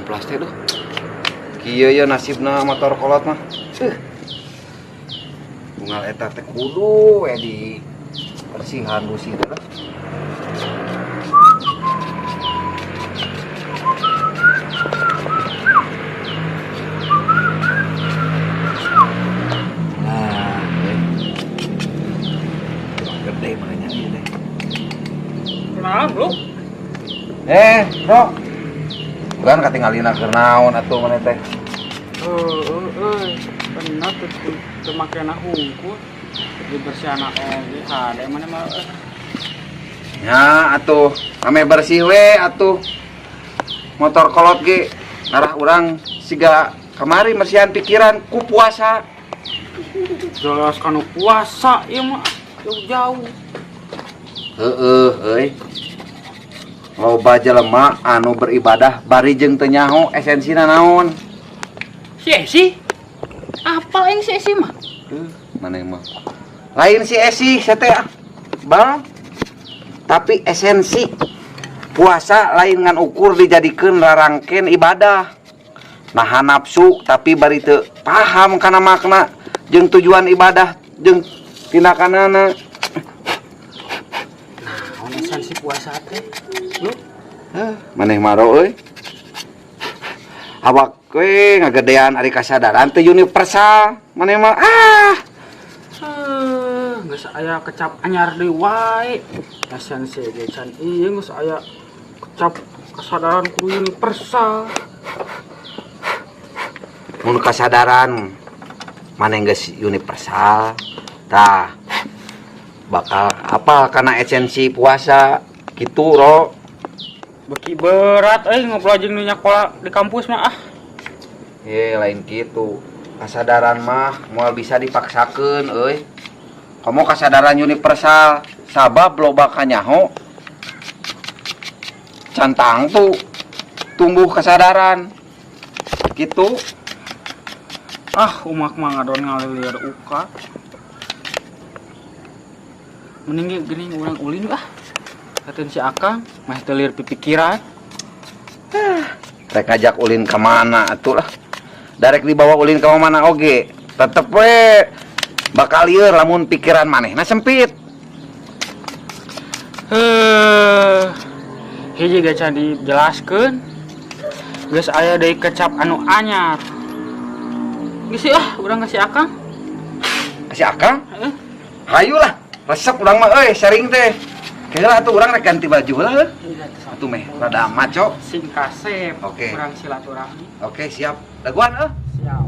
Amplas teh duh. Kieu ye nasibna motor kolot mah. Unggal eta teh kudu we di bersihan busi teh lah. Nah, gede makanya ieu teh. Kenalan bro. Bro. Bukan katingalina keur naon atuh maneh teh. Heeh, euy. Bener teu teu makena hungkul. Dibersihan oge hade maneh mah euy. Ya atuh, ame bersih we atuh. Motor kolot ge arah urang siga kamari mersihan pikiran ku puasa. Jelas kanu puasa ieu mah jauh-jauh. Heeh, euy. Loba jelema anu beribadah bari jeung teu nyaho esensina naon. Si Esi? Apal aing si Esi mah? Maneh mah. Lain si Esi teh ah. Bang. Tapi esensi puasa lain ngan ukur dijadikeun rarangken ibadah. Nahan nafsu tapi bari teu paham kana makna jeung tujuan ibadah jeung tindakanana. Naon esensi puasa teh? Lu? Maneh maro euy. Awak we ngagedean ari kasadaran teu universal. Maneh mah ah. Geus aya kecap anyar deui wae. Esensi ge can ieu geus aya kecap kesadaran kudu universal. Mun kasadaran maneh geus universal tah bakal apal kana esensi puasa kitu ro. Beki berat euy ngobrol jeung nu nyakola di kampus mah ah. Lain kitu. Kasadaran mah moal bisa dipaksakeun euy. Komo kasadaran universal sabab loba kanyaho can tangtu tumbuh kesadaran gitu. Ah, umak mah ngadon ngalilir uka. Mending ge geuning urang ulin ah. Katen si Akang mah teu lieur pipikiran. Rek ngajak ulin ka mana atuh lah. Darek dibawa ulin ka mana oge, tetep we bakal lieur lamun pikiran manehna sempit. Heuh. Hiji ge can dijelaskeun. Geus aya deui kecap anu anyar. Geus ah, urang ka si Akang. Ka si Akang? Heeh. Hayu lah, resep urang mah euy sharing teh. Kira atuh urang rek ganti baju lah heuh. Atuh meh rada maco. Sing kasep. Oke. Urang silaturahmi. Oke, siap. Daguan euy. Siap.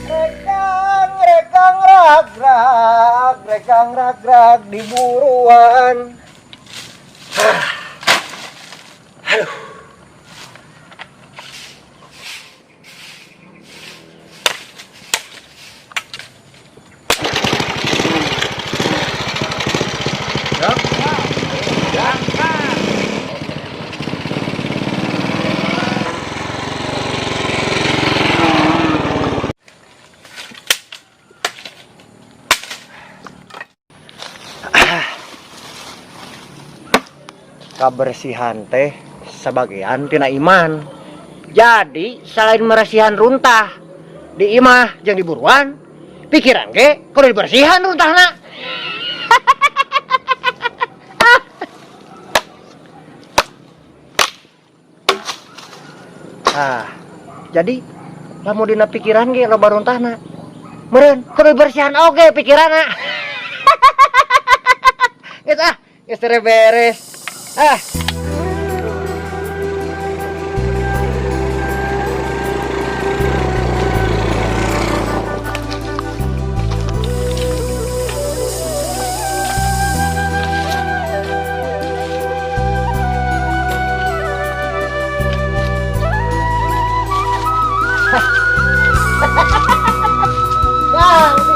Rekang, rekang, rak-rak, rekang, rak-rak di buruan. Aduh. Kabersihan teh sebagian tina iman. Jadi selain meresihan runtah di imah jeung di buruan, pikiran ge kudu dibersihan runtahna. Ah, jadi lamun dina pikiran ge loba runtahna. Meureun kudu dibersihan oge pikiranna. Geus ah, geus beres. Ah.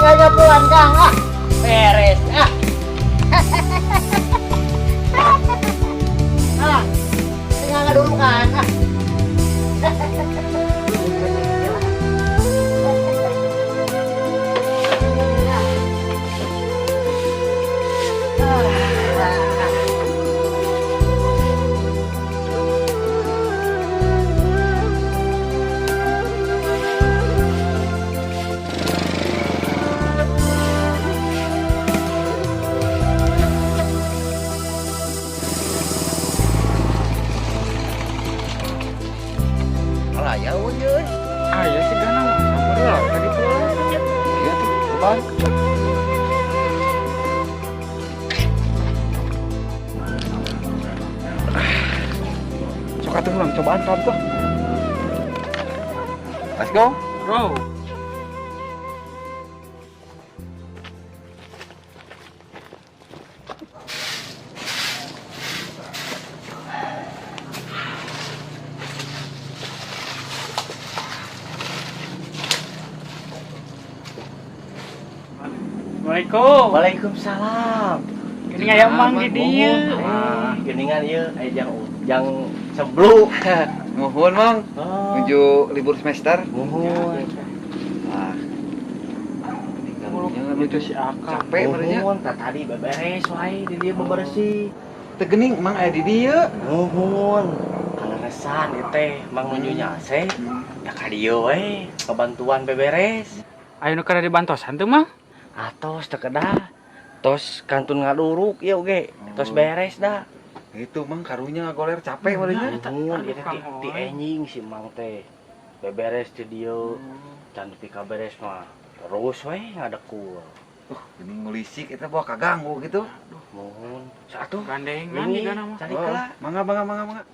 Tinggal nyapuan, Kang, ah. Beres ah. Ah, tinggal ngadurukan ah. Alah ya euy. Aya sih gana mah. Sampur lah tadi pulang. Iya tuh, cobaan. Sok atuh urang cobaan kan tuh. Let's go. Bro. Assalamualaikum. Waalaikumsalam. Gini aya Mang di dieu. Ah, geuningan ieu aya jang jang seblu. Nuhun, Mang. Oh. Menuju libur semester. Nuhun. Ah. Itu si Akang. Capek merenya. Nuhun, tah tadi beberes wae di dieu bebersih. Teu geuning Mang aya di dieu. Nuhun. Kaleresan ieu teh Mang nuju nyase. Da ka dieu we kabantuan beberes. Aya nu kada dibantosan teu, Mang? Atos teu kedah. Tos kantun ngaduruk ieu ge. Tos beres dah. Itu Mang karunya ngagoler capek merenya. Nuhun ieu teh Kang ti Oy. enjing si Mang teh. Beberes di dieu. Can nepi ka beres mah terus we ngadekul. Geuning ngulisik eta bawa kaganggu gitu. Nuhun. Satu. Gandengan di gana mah. Cari kela. Mangga mangga mangga mangga.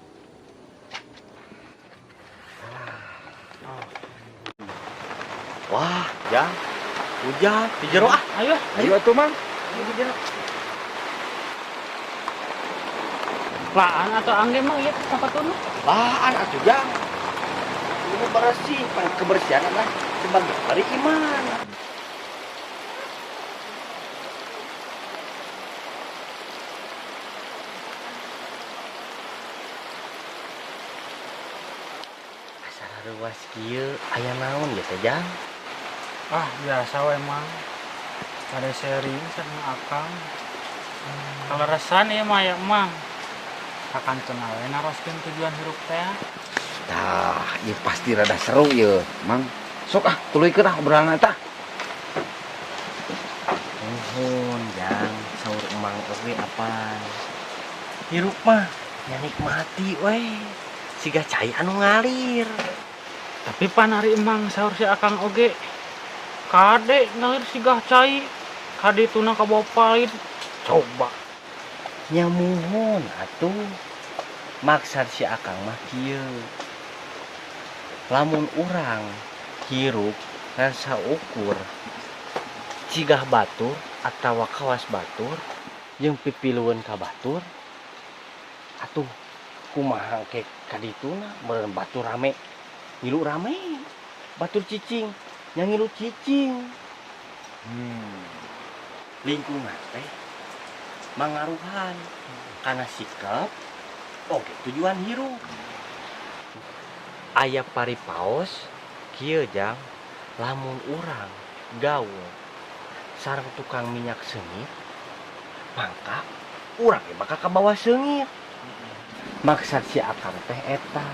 Wah, jang. Hujan di jero ah. Ayo. Ayo atuh Mang. Laan atau angge Mang ieu sapatuna? Laan atuh jang. Ini bersih, pan kebersihan adalah sebagian dari iman. Asal ruas kieu aya naon ya teh jang? Ah, biasa we Mang. Pada sharing sama Akang. Kaleresan ieu mah ya Mang. Kakantun we naroskeun tujuan hirup teh. Tah, ieu pasti rada seru ieu, Mang. Sok ah, tuluykeun ah obrolan eta. Nuhun jang, saur emang oge apa? Hirup mah nya nikmati we. Siga cai anu ngalir. Tapi pan ari Emang saur si Akang oge. Kade ngalir sigah cai. Kade tuna ka bawa palit. Coba. Nya muhun atuh. Maksad si Akang mah kieu. Lamun urang hirup ngan saukur cigah batur atawa kawas batur jeung pipilueun ka batur atuh kumaha ke kadituna meureun batur rame ngilu rame batur cicing nya ngilu cicing. Lingkungan teh mangaruhan kana sikap oge tujuan hirup. Aya paripaos kieu jang, lamun urang gaul sareng tukang minyak seungit mangka urang ge bakal kabawa seungit. Maksad si Akang teh eta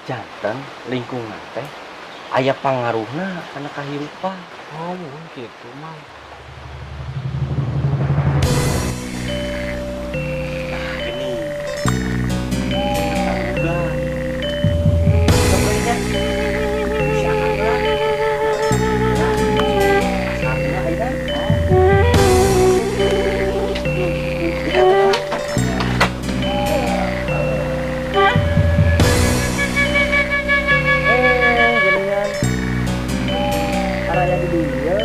janten lingkungan teh aya pangaruhna kana kahirupan. Oh, mun kitu Mang. Nah, gini. Juga. Sebenarnya si Akang lah. Asal ayeuna. Geuningan. Araya di dieu.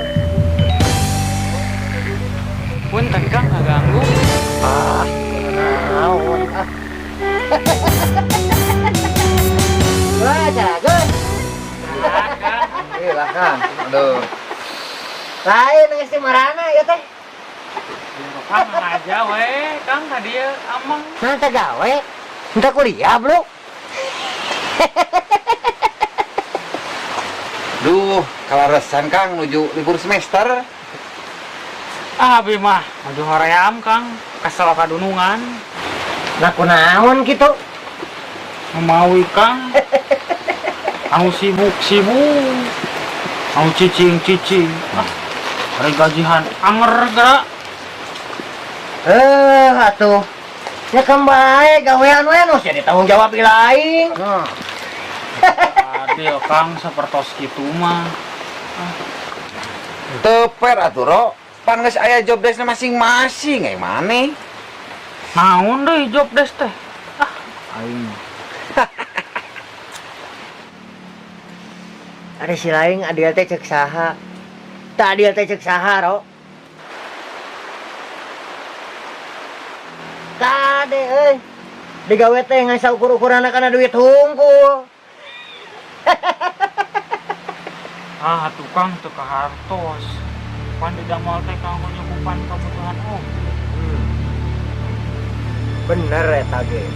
Punten Kang ngaganggu. Ah, naon ah. Wah, jago. Eh lah Kang. Aduh. Lain geus di marana ieu teh. Kang aja we, Kang ka dieu ameng. Nah teh gawe. Entah kuliah, Bro. Duh, kalaresan Kang nuju libur semester. Ah, abi mah nuju hoream Kang, kesel kadunungan. Nah kunaon kitu? Mamawi Kang. Anu sibuk-sibuk. Anu cicing-cicing. Ah, hari gajihan anger gerak. Atuh. Ya kan bae gawean we nu jadi tanggung jawab lain. Nah, Adil Kang sapertos kitu mah. teu fair atuh Ro. Pan geus aya job desk masing-masing eh maneh. Naon deui job desk teh? Ah, aing. Ada si lain adil teh cek saha. Tak adil teh cek saha, Ro. Kade euy. Digawe teh ngan saukur-ukuranna kana duit hungkul. Ah, tukang teu kahartos. Pan di damel teh kanggo nyukupan kebutuhan om. Bener eta ge.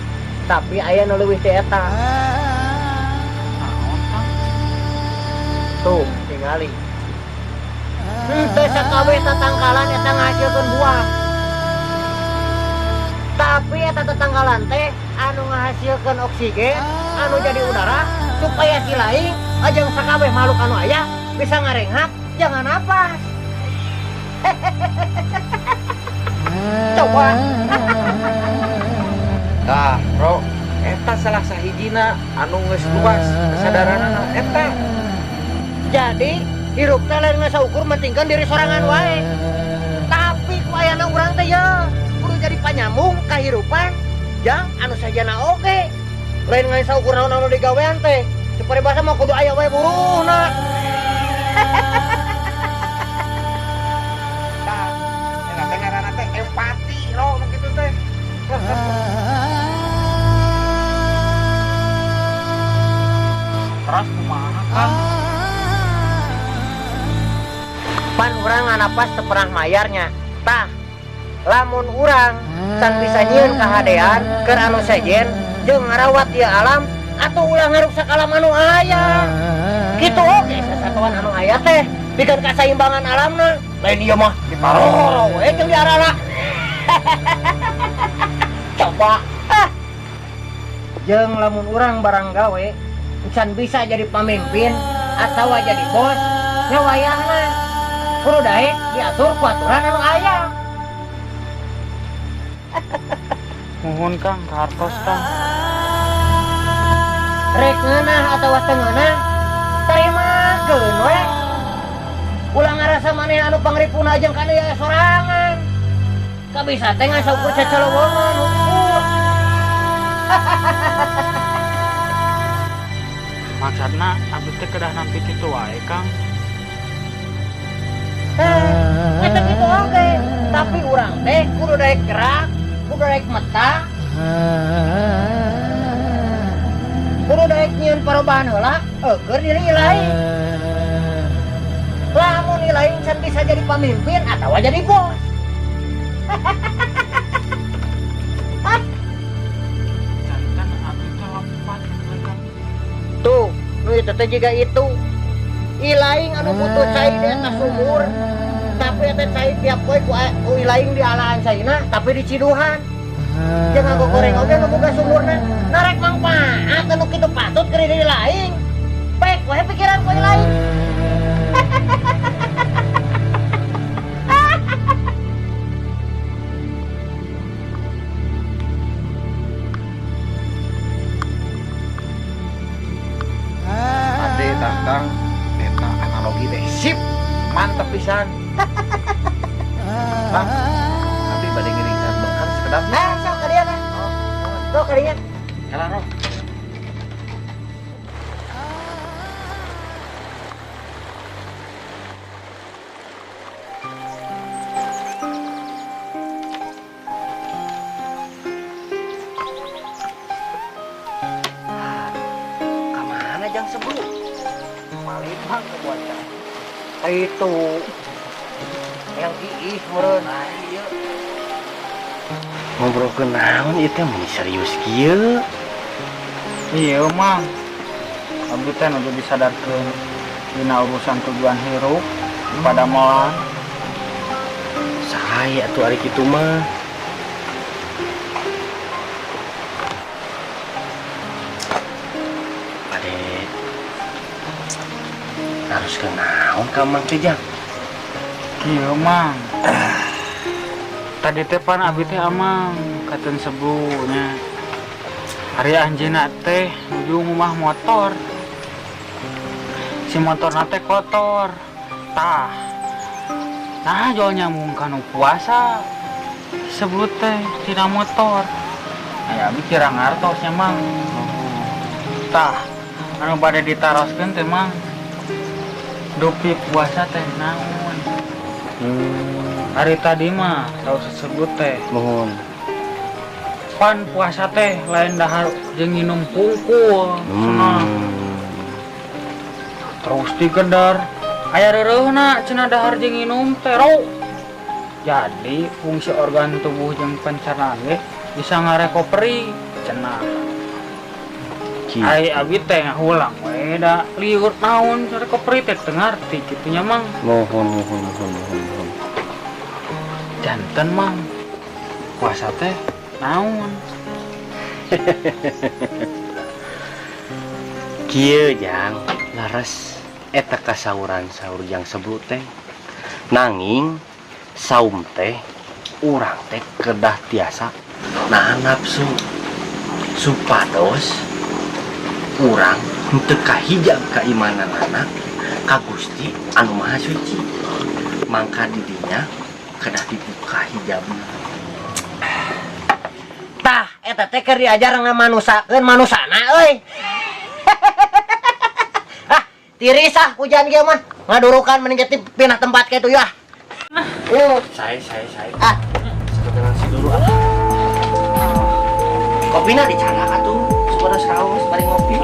Tapi aya nu leuwih ti eta. Naon Kang? Tuh, tingali. Henteu sakabeh tatangkalan eta ngahasilkeun buah. Tapi eta tatangkalan teh anu ngahasilkeun oksigen, anu jadi udara supaya si lain ajang sakabeh makhluk anu aya bisa ngarenghap jangan napas. Coba. Tah, Ro, eta salah sahijina anu geus luas kesadaranana eta. Jadi hirup teh lain ngasaukur mentingkan diri sorangan wae. Tapi ku ayana urang teh ya kudu jadi panyambung kahirupan jang anu sajana oge. Lain ngasaukur naon anu digawean teh. Seperti bahasa mah kudu aya wae buruhna. Tah, eta teh ngaranna teh empati, Ro, nu kitu teh. Terus kumaha Kang? Pan urang nganapas teu pernah mayarnya. Tah, lamun urang can bisa nyieun kahadean keur anu sejen jeung ngarawat ieu alam atau ulah ngaruksak alam anu aya. Kitu oge sasatuan anu aya teh pikeun kasaimbangan alamna. Lain ieu mah diparoro we jeung diarara. Coba ah. Jeung lamun urang barang gawe can bisa jadi pamimpin atawa jadi bos ngawayahna kudu daek diatur ku aturan anu aya. Nuhun Kang, kahartos Kang. Rek ngeunah atawa teu ngeunah terimakeun we. Ulah ngarasa maneh anu pangripuna jeung kana ieu sorangan. Kabisa teh ngasaukur cacolowongan ukur. Maksudna abdi teh kedah nampi kitu wae Kang. Eta kitu oge. Tapi urang teh kudu daek gerak, kudu daek meta. Kudu daek nyieun parobahan heula eueuh diri lain. Lamun lain can bisa jadi pamimpin atawa jadi bos. Jantan abdi teh lepat we Kang. Tuh, nu itu teh jiga itu. Ilaing anu butuh cai di atas sumur. Tapi eta cai tiap poe ku ilaing dialaan caina tapi diciduhan. Jeung ngagogoreng oge nu boga sumurna. Narek mangpaat anu kitu patut keur diri lain. Pek we pikiran ku ilaing. Ade tantang eta analogi teh sip, mantep pisan. Bang, abdi bade ngiringkan bekal sekedap. Nah, sok ka dieu nah. Sok ka dinya. Kala Ro. Kamana jang sebelum? Palembang ke buatan. Itu. Yang iih meureun. Ngobrol ke naon ieu teh, meni serius kieu? Iya, Mang. Abdi teh nuju disadarkeun dina urusan tujuan hirup pada molan. Sae atuh ari kitu mah. Bade harus ke naon ka Mang teh, Jang? Kieu, Mang. Tadi teh pan abi teh amang katen sebelumnya. Ari anjeunna teh nuju ngumah motor. Si motorna teh kotor. Tah. Nah, jual nyambung kanu puasa. Sebelum teh tina motor. Nah, ya abi kira ngartosnya, Mang. Tah, anu bade ditaroskeun teh, Mang. Dupi puasa teh naon? Hari tadi mah tahu sesebut teh. Mohon. Pan puasa teh lain dahar jeung nginum pungkul. Cenah. Terus digedar. Aya reureuhna cenah dahar jeung nginum teh ro. Jadi fungsi organ tubuh jeung pencernaan ge bisa ngarecovery cenah. Kieu. Ai abi teh ngahulang we da lieur naon recovery teh teu ngarti kitu nya, Mang. Mohon, mohon, mohon, mohon, mohon. Janten, Mang. Puasa teh naon? Kieu, Jang, laras eta kasauran saur Jang sebut teh. Nanging saum teh urang teh kedah tiasa nahan nafsu supados urang henteu kahijab kaimananana ka Gusti anu Maha Suci. Mangka didinya kedah dibuka hijabna. Tah, eta teh keur diajar ngamanusakeun manusana euy. Ah, tiris ah hujan ge mah. Ngadurukan mending ge pindah tempat kitu ya. Saya, saya, saya. Ah. Seketelan si dulu ah. Kopina dicanak atuh, supados raos bari ngopi.